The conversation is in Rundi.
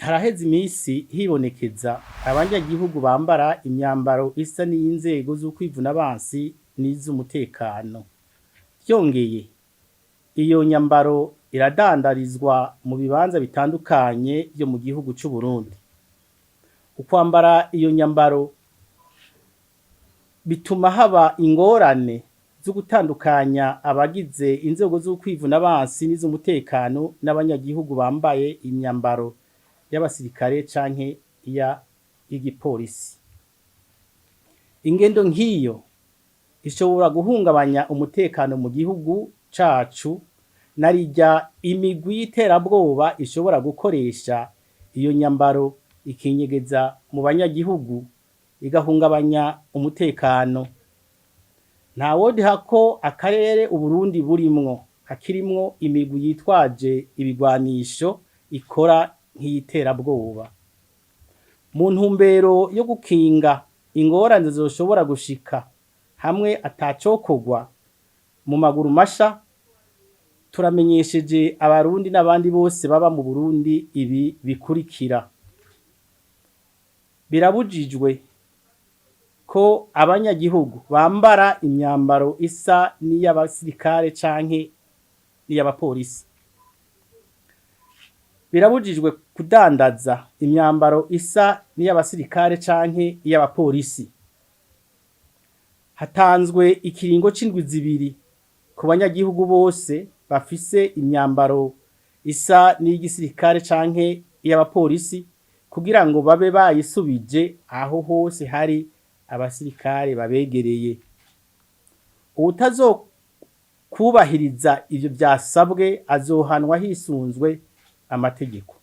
Haraheze imisi hibonekeza abanyagihugu bambara imyambaro isa n'iy'inzego z'ukwivuna abansi n'iz'umutekano. Vyongeye, iyo nyambaro iradandarizwa mu bibanza bitandukanye vyo mu gihugu c'Uburundi. Ukwambara iyo nyambaro bituma haba ingorane zo gutandukanya abagize inzego z'ukwivuna abansi n'iz'umutekano n'abanyagihugu bambaye imyambaro y'abasirikare canke y'igipolisi. Ingendo nk'iyo ishobora guhungabanya umutekano mu gihugu cacu, narirya imigwi y'iterabwoba ishobora gukoresha iyo nyambaro ikinyegeza mu banyagihugu, igahungabanya umutekano. Ntawodiha ko akarere Uburundi burimwo kakirimwo imigwi yitwaje ibigwanisho ikora nk'iyiterabwoba. Mu ntumbero yo gukinga ingorane zoshobora gushika hamwe atacokorwa mu maguru masha, turamenyesheje Abarundi n'abandi bose baba mu Burundi ibi bikurikira: Birabujijwe ko abanyagihugu bambara imyambaro isa n'iy'abasirikare canke n'iy'abapolisi. Birabujijwe kudandaza imyambaro isa n'iy'abasirikare canke iy'abapolisi. Hatanzwe ikiringo c'indwi 2 ku banyagihugu bose bafise imyambaro isa n'iy'igisirikare canke iy'abapolisi kugira ngo babe bayisubije aho hose hari abasirikare babegereye. Uwutazokubahiriza ivyo vyasabwe azohanwa hisunzwe amategeko.